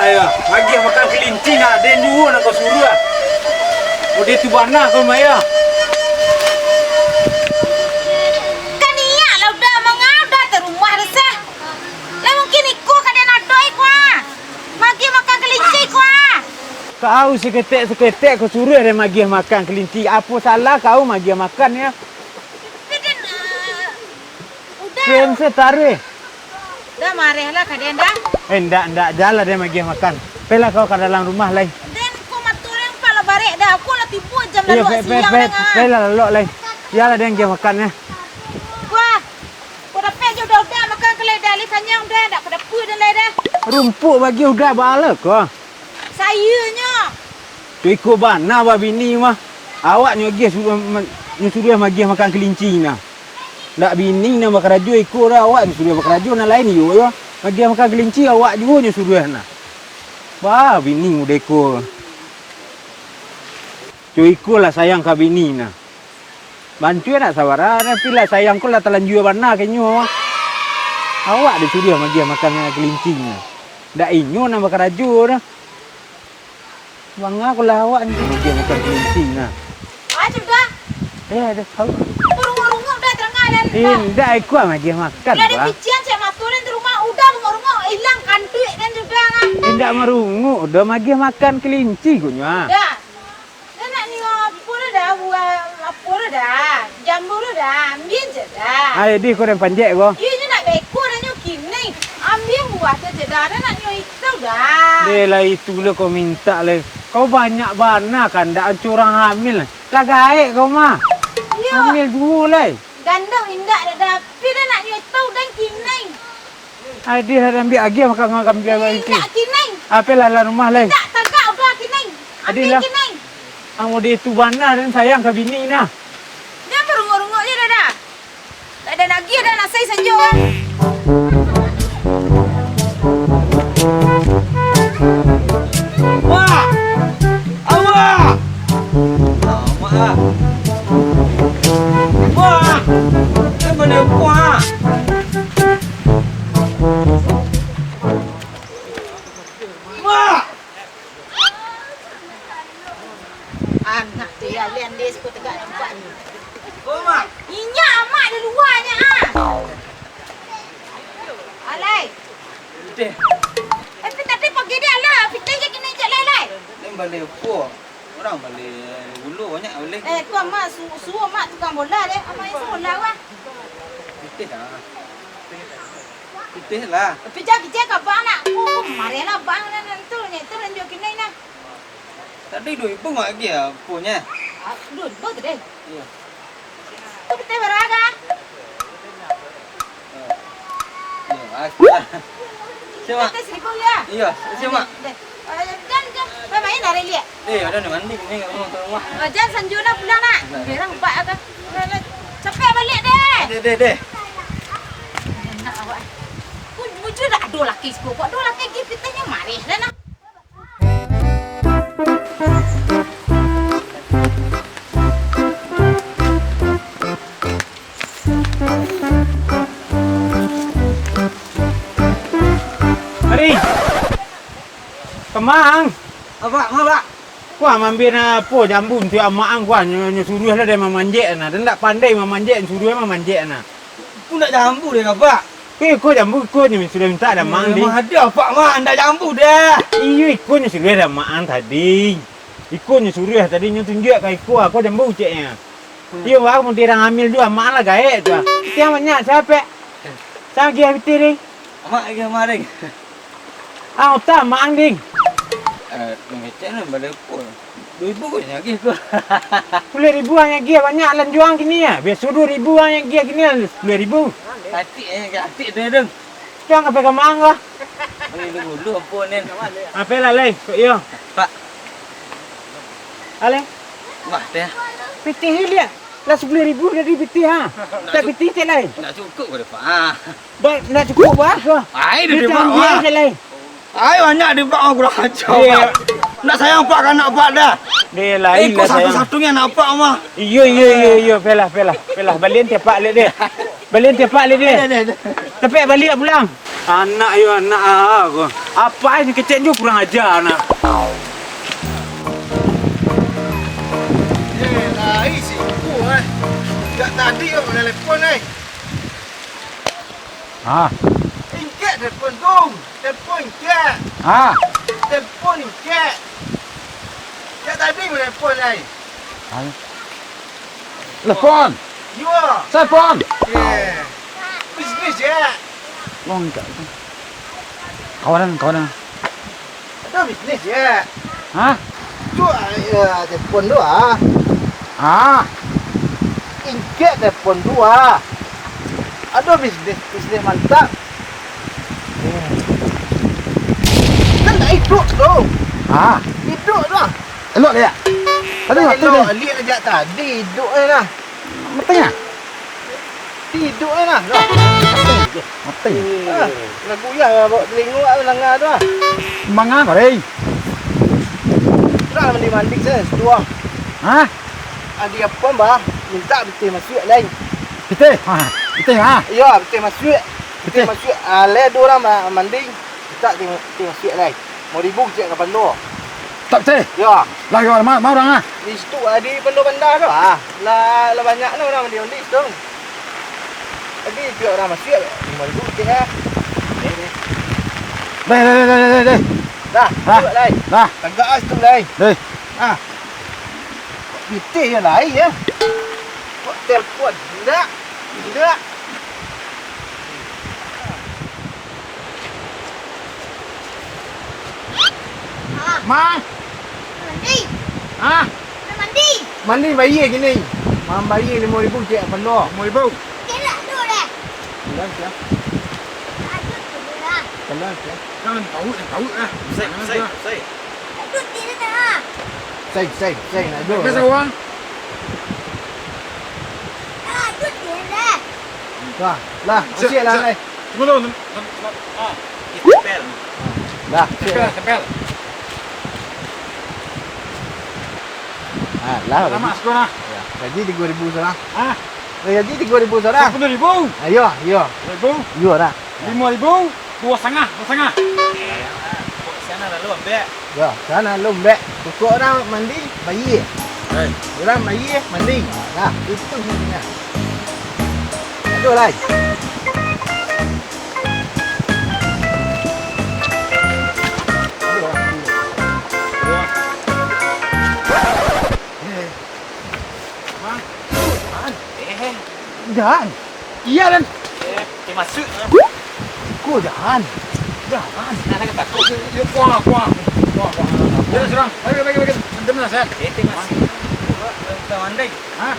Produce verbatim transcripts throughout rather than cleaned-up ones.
Ayo, magiah makan kelinci nak, den juo nak kau suruah. Udah tu bana kau maya. Kan iyo lah udah mangadah tu rumah tu sah. Lah mungkin iko ka den adoi ko ah. Magiah makan kelinci ko ah. Kau saketek-saketek kau suruah den magiah makan kelinci. Apo salah kau magiah makan yo? Tapi den, ah, Udah. Ken se taruih. Dah mareh lah ka den dah. Eh, ndak, ndak, jan lah den magiah makan. Pailah kau ka dalam rumah lai. Den, ko mato den pala barek dah. Ko lah tibo jam lalu siang dah, ah. Pailah lalok lai. Iyolah den magiah makan yo. Wah. Ko dapek jo udah-udah makan kalai dah lai kanyang dah. Ndak ka dapek den lai dah. Rumpuik bagiah udah baa ko. Sayo nyo. Tu iko bana babini mah. Awak nyo agiah suruah ma-, nyo suruah magiah makan kelinci nah. Ndak bini nan bakarajo iko dah, awak nyo suruah bakarajo nan lain iyo yo. Magiah makan kelinci awak juo nyo suruah nah. Bah, bini mudo iko. Cu iko lah sayang ka bini nah. Bantuan nak sabara, tapi lah sayang ko lah talanjua bana ka inyo. Awak disuruah magiah makan kelinci nah. Ndak inyo nan bakarajo dah. Banga ko lah awak ni magiah makan kelinci nah. Ah, sudah. Eh, ada kau. Rungok-rungok dah terangah dan Eh, ndak iko magiah makan, Udah ada Bang. Pician cek mato dan di rumah udah rungok-rungok ilang kanduik dan sudah ah. Eh, ndak marungok, udah magiah makan kelinci ko nyo ah. Dah. Dah nak nio apo dah, dah, buah apo dah, dah. Jambu dah, dah. Ambiak je dah. Ai, dih ko den panjek ko. Iyo nyo nak beko dah nyo kini. Ambiak buah tu je dah, dah nak nio itu dah. Deh lah itu lah kau minta lah. Kau banyak bana kan, ndak anco urang hamil. Lah gaek kau mah. Iyo. Hamil duo lai. Gandang indak dah, dah. Tapi dah nak nio itu dan kini. Ai, dih lah ambiak agiah makan ngan ambiak Ih, inti. Nak kinai. Ape lah, lah rumah lai. Tak tagak udah kinai. Ambiak Adilah. Kinai. Ang udah itu bana dan sayang ka bini nah. Dah marungok-rungok je dah dah. Tak ada lagi ada nasai sanjo kan. Wah! Awak! Lama ah. Wah! Eh, mana kuah? Mak! Anak tu ya, lian dia suka tegak nampak ni. Oh, Mak! Inyak amak di luar nya, ah. Alai. Pitih. Eh, pitih tadi pagi dia lah. Pitih je kini cak lai, lai. Ni balik apa? Orang balik gulu banyak balik. Eh, tu amak su-, suruh amak tukang bola deh. Amak yang suruh lah, wah. Pitih lah. Pitih lah. Tapi jangan kicik ka bang nak. Oh, kemarin lah bang nak, nak tu, nak tu, nak jual kinai nah. Tadi duo ribu mak agiah punyo. Ah, duo ribu tu deh. Iyo. Tu pitih bara ka? Iyo, ah, siap. Siap, Mak. Pitih saribu yo? Iyo, siap, Mak. Deh. Eh, jan, jan. Main-main hari liak. Eh, ada ni mandi ni kat rumah, kat rumah. Ah, jan sanjo lah pulang nak. Nah. Berang empat akan. Capek balik deh. Deh, deh, deh. Enak awak. Ku bujur dak ado laki siko. Kok ado laki gin pitih nyo mareh dah nah. Ari! Kemang! Apak, ma, Pak? Kuah mambia apo jambu untuak amak ang kuah, nyo, nyo suruah lah deh mamanjek nah. Ndak pandai mamanjek, suruah mamanjek nah. Ku ndak jambu deh, Pak. Eh, ko jambu, ko nyo sudah minta dah, Mang, di. Memang ado, Pak, Mang, ndak jambu dah. Iyo, iko nyo suruah dah, Mang, tadi. Iko nyo suruah tadi, nyo tunjuak ka iko, ko jambu ceknyo. Hmm. Iyo, wah, mun dirang hamil juo, Mang lah gaek tu. Tiang banyak, siapo? Sagiah pitih, deh. Amak lagi kamarin. Ah, utang, Mang, ding. Eh, mangecek lah, balik pun. Duo ribu ko nyo agiah ko. Sapuluah ribu ang agiah, banyak lanjuang kini ya. Biaso duo ribu ang agiah, kini sapuluah ribu. Atik, eh, atik tu, dong. Tu ang ka pai ka ma ang ko? Bali dulu, apo, Nen? Apo lah, Lai? Kok iyo? Pak. Ale? Wah, teh. Pitih liak. Lah sapuluah ribu dari pitih, ha? Ndak Tak cu-, pitih, cek, Lai. Ndak cukup ko, Pak. Ah. Ba-, ndak cukup, bah, ko. Ai, dia Pitih Pak, ambiak, wah. Cek, Lai. Ai, banyak di Pak, oh, kurang ajar, Iya. Pak. Ndak sayang Pak ka anak Pak dah. Dia lain Eh, ko lah sayang. Satu-satunyo anak Pak mah. Iyo, iyo, iyo, iyo. Pelah, pelah, pelah. Balian tiapak lek deh. Balian tiapak lek deh. Deh, deh, deh. Capek baliak pulang. Anak yo anak ah ko. Apak ni kecek jo kurang aja nah. Eh, lai si Ibu, eh. Jak tadi yo telepon, eh. Ah. Ingkek telepon tu. Telepon ingkek. Ah. Telepon ingkek. Jak tadi telepon, eh. Ah. Telepon. Yo. Telepon. Eh. Bisnis je. Wong tak tu. Kawanan, kawanan. Ado bisnis je. Hah? Tu, ah, ya, telepon tu, ah. Ah. Ingkek telepon tu, ah. Ado bisnis, bisnis mantap. Kan tak hidup tu. Ah. Hidup tu, ah. Elok liak. Tadi mati elok, tadi. Liak jak tadi, hidup je lah. Mati ah? Hidup je lah. Mati. Ah, lagu ya, bawa telingo ah, langa tu ah. Manga kau, deh. Sudah mandi-mandi saya, setua. Hah? Adi apa, bah? Minta pitih masuak lain. Pitih? Ha, pitih, ha? Iya, pitih masuak. Pitih. Pitih masuak. Ah, le dua orang ma-, mandi. Minta pitih, pitih masuak lain. Limo ribu cek ka pando. Tak pitih? Iya. Lah, yo, ma, ma urang ah? Di situ, ah, di pando banda tu, ah. Lah, lah banyak lah urang mandi-mandi situ. Tadi pihak urang masuak, limo ribu pitih, ah. Deh, deh, deh, deh, deh. Dah, dah, duduk, Lai. Dah. Tagak ah situ, Lai. Deh. Ah. Pitih je, Lai, ya. Kok telepon? Indak. Indak. Mang. Mandi. Hah? Nak mandi. Mandi bayia kini. Mang bayia limo ribu cek pando. Limo ribu. Kelak tu deh. Pelan sia. Aduh, tu lah. Pelan sia. Jangan tahu, jangan tahu lah. Sai, sai, sai. Aduh, tidak dah. Sai, sai, sai, nak dulu. Biasa uang. Aduh, tidak. Lah, lah, siap, siap lah, siap. Lai. Tunggu dulu, tunggu, tunggu, tunggu. Ah, tempel. Dah, siap. Tempel, tempel. Ah, lah, gaji. Lama sekolah. Ya, gaji tigo ribu salah. Ah. Eh, gaji tigo ribu salah. Sepuluh ribu. Ayo, iyo. Sepuluh ribu. Iyo dah. Limo ribu, duo satangah, duo satangah. Kok sana lalu ambek? Yo, sana lalu ambek. Pokok urang mandi, bayia. Hei. Urang bayia, mandi. Nah, itu intinya. Aduh, Lai. Mang. Eh. Jan. Iya, Dan. Eh, termasuk. Iko Jan. Jan. Nah, nak takut. Yo, yo, kuah, kuah. Kuah, kuah. Yo, serang. Bagi, bagi, bagi. Mantap lah, San. Eh, termasuk. Dah mandai. Hah?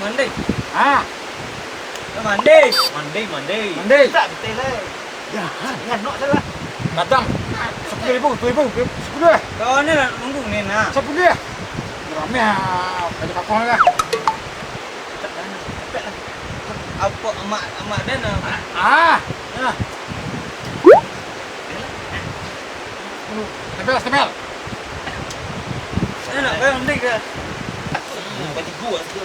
Mandai. Hah? Dah mandai. Mandai, mandai. Mandai. Tak betul lah. Jan. Nganok salah. Kadang. Sepuluh ribu, sepuluh ribu, sepuluh lah. Kau ni nak nunggu ni, nah. Sepuluh lah. Ramai ah, banyak kakong lah. Cepat lah, cepat lah. Apa amak, amak dia nak? Ah. Nah. Tempel, tempel. Saya nak bayar mending ke? Hmm, bagi gua tu.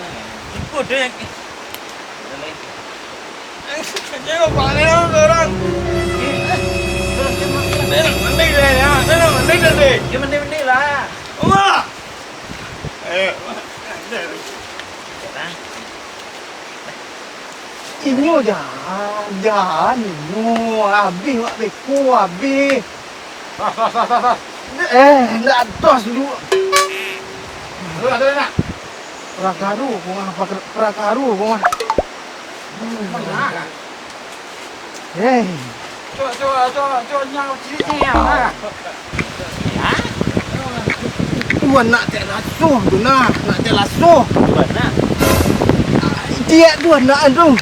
Ikut dia yang Jangan pakai orang. Mending dia ya. Mending dia deh. Dia mending-mending lah. Wah. Eh. Inyo Jan, Jan, inyo abih wak beko, abih. Tas, tas, tas, tas, tas. Eh, ndak tas dulu. Aduh, aduh, nak. Prakaru, kau mah, pra-, prakaru, kau mah. Hmm. Mana? Eh. Cok, cok, cok, cok, nyau cilik ni, ya. Tuan nak cek lasuh tu nah, nak cek lasuh. Tuan nak. Ah, dia tuan nak tu.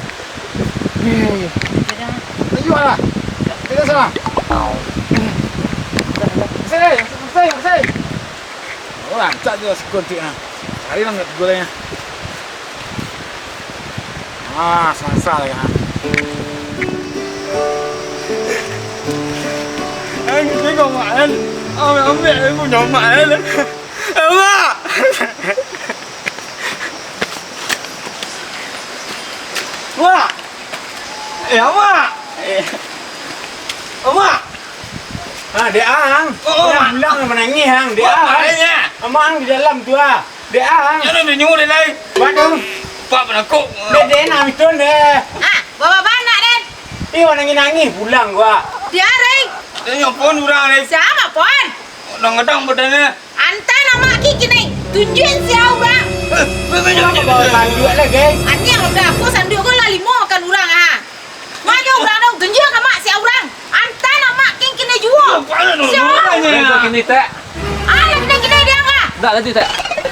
Eh. Ayo lah. Kita sana. Sini, sini, sini. Oh, rancak juo sikon cik ah. Cari lah nggak gulanya. Ah, sangsa lah ya. Eh, kita kau makan. Ambil, ambil, aku nyomak eh. Eh, Mak! Mak! Eh, Mak! Amak! Ha, dek ang. Oh, oh. Pulang, pulang, manangih ang. Dek ang. Amak ang di dalam tu ah. Dek ang. Jangan tunjuk dek lai. Mano? Pak penakut. Dek, dek, nak mitun deh. Ah, bawa anak den. Ih, manangih-nangih pulang gua. Dia, Rey. Dia nyopon urang, Rey. Siapa, Pon? Kadang-kadang badannya. Antaan amak kin kinai, tunjuakan sia urang. Eh, eh, eh, eh, eh. Bawa sanduak lagi. Aniang udah, ko sanduak ko lah limo makan urang, ah. Mano urang tu, tunjuakan amak sia urang. Antaan amak kin kinai juo. Sia urang. Sia. Dah kinai, Tek. Ah, lah kinai-kinai dia, ah. Dah, lanjut, Tek.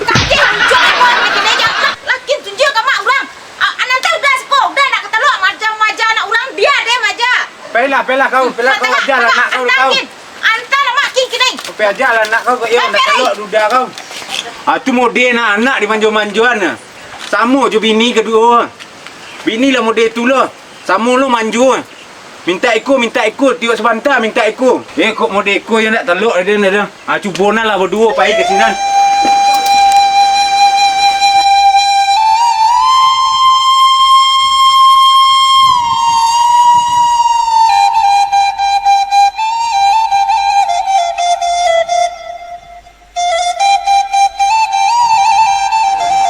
Kaki hancur, ko kinai-kinai dia. Lah, kin tunjuakan amak urang. Ah, antaan udah siko, udah nak katalok, maja-maja anak urang, dia deh maja. Pailah, pailah kau, pailah kau, aja lah anak kau, kau. Antaan amak kin kinai. Pai aja lah anak kau, kau iyo nak talok duda kau. Ah, tu mode nak anak dimanjo-manjoan. Samo jo bini kaduo. Bini lah mode tu lah. Samo lo manjo. Mintak iko, mintak iko, tiok sabanta mintak iko. Eh, kok mode iko yo nak talok ado, ado. Ah, cubo nah lah baduo pai ka sinan.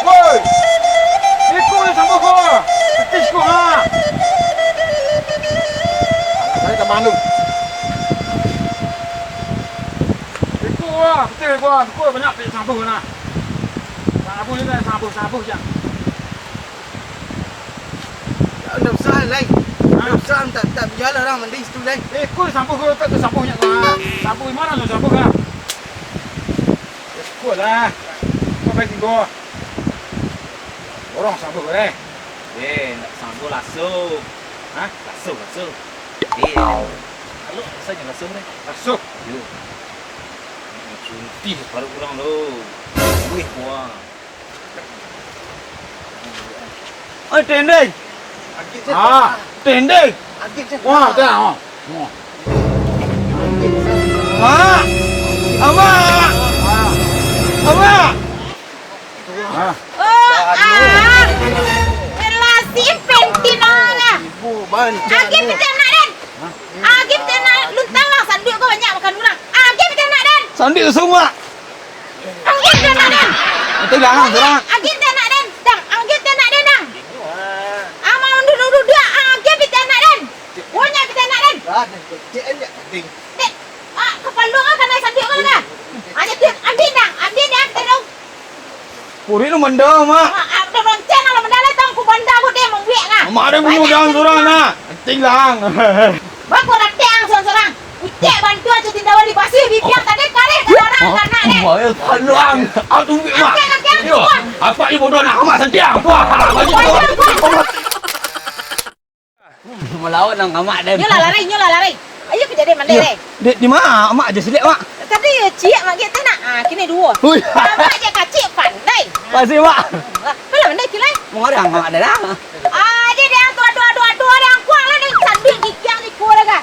Woi! Iko nan sambuah ko! Petis ko, ha! Alah, sayo tambah lu. Iko, ha, petis ko, ha. Iko banyak petis sambuah, nah. Sambuah ni, nah, sambuah, sambuah, jan. Ndak usah, Lai. Ndak usah, tak, tak bialah urang mandi situ, Lai. Eh, ko sambuah ko, tak sambuah nyo, ha. Sambuah di mano tu sambuah, ha? Ko lah. Ko baik ko. Borong sambuah ko, Lai. Eh, ndak sambuah laso. Ha? Laso, laso. Eh, kalau rasanya laso, Lai. Laso? Yo. Suntik paruik urang tu. Wih, buang. Oi, tendeng. Ah, tendeng. Wah, dah. Wah. Mak! Amak! Amak! Ah. Oh, ah. Elasi pentin orang ah. Ibu banca. Agi piti anak den. Agi piti anak, lu tahu lah sanduak kau banyak makan orang. Agi piti anak den. Sanduak kosong, Mak. Anggiah tu anak den. Itu jangan, surang. Anggiah tu anak den. Dang, anggiah tu anak den, dang. Ama undu-undu dia, anggiah piti anak den. Banyak piti anak den. Dek, ah, kapalo ah kanai sanduak kau lah. Aja tu, ambil dang, ambil dang, kita dong. Puri lu menda, Mak. Ah, ah, udah lonceng lah, menda lah, tong ku benda ku dia mambuek lah. Mak ada bunyi dang surang nah. Anting dang. Baku ratek ang surang-surang. Ucek bantuan cuti dawan di basih, bibiang tadi kareh ka larang ka anak deh. Mak, ya, saluang. Aku tunggu, Mak. Angkek, angkek, angkek. Yo, apa ibu doh nak amat santiang? Wah, baju tu. Wah, wah. Malawan nang amak deh. Nyolah larai, nyolah larai. Ayo ka jadi mandai deh. Di, di mana? Amak aja silik, Mak. Tadi ya ciek mak gitu nak. Ah, kini duo. Ui. Amak aja kacik pandai. Masih, Mak. Apalah mandai kilai? Mau orang amak dah lah. Ah, jadi ang tu aduh, aduh, aduh, ada ang kuang lah ni. Sanduak gigiang ni kuang lah kah?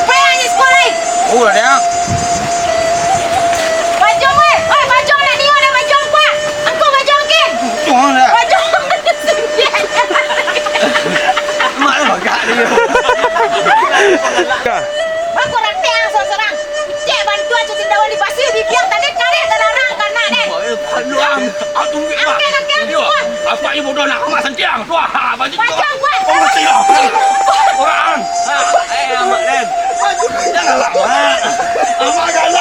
Payah ni sekolah ni. Oh, ada. Bajong, weh. Oi, bajong nak dia, ada bajong kuang. Angkau bajong kin. Tuang dah. Bajong. Mak dah bagak dia. Baku ratek ang sorang-sorang. Cek bantuan cuti dawan di pasir, bibiang tadi kareh talarang ka anak deh. Aduh, ang. Aku tunggu, Mak. Angkek, angkek, angkek. Yo, apa ibu doh nak amak santiang? Wah, baju tu. Baju kuat. Oh, mati lah. Orang. Ha, eh, amak den. Janganlah, Mak. Amak galak.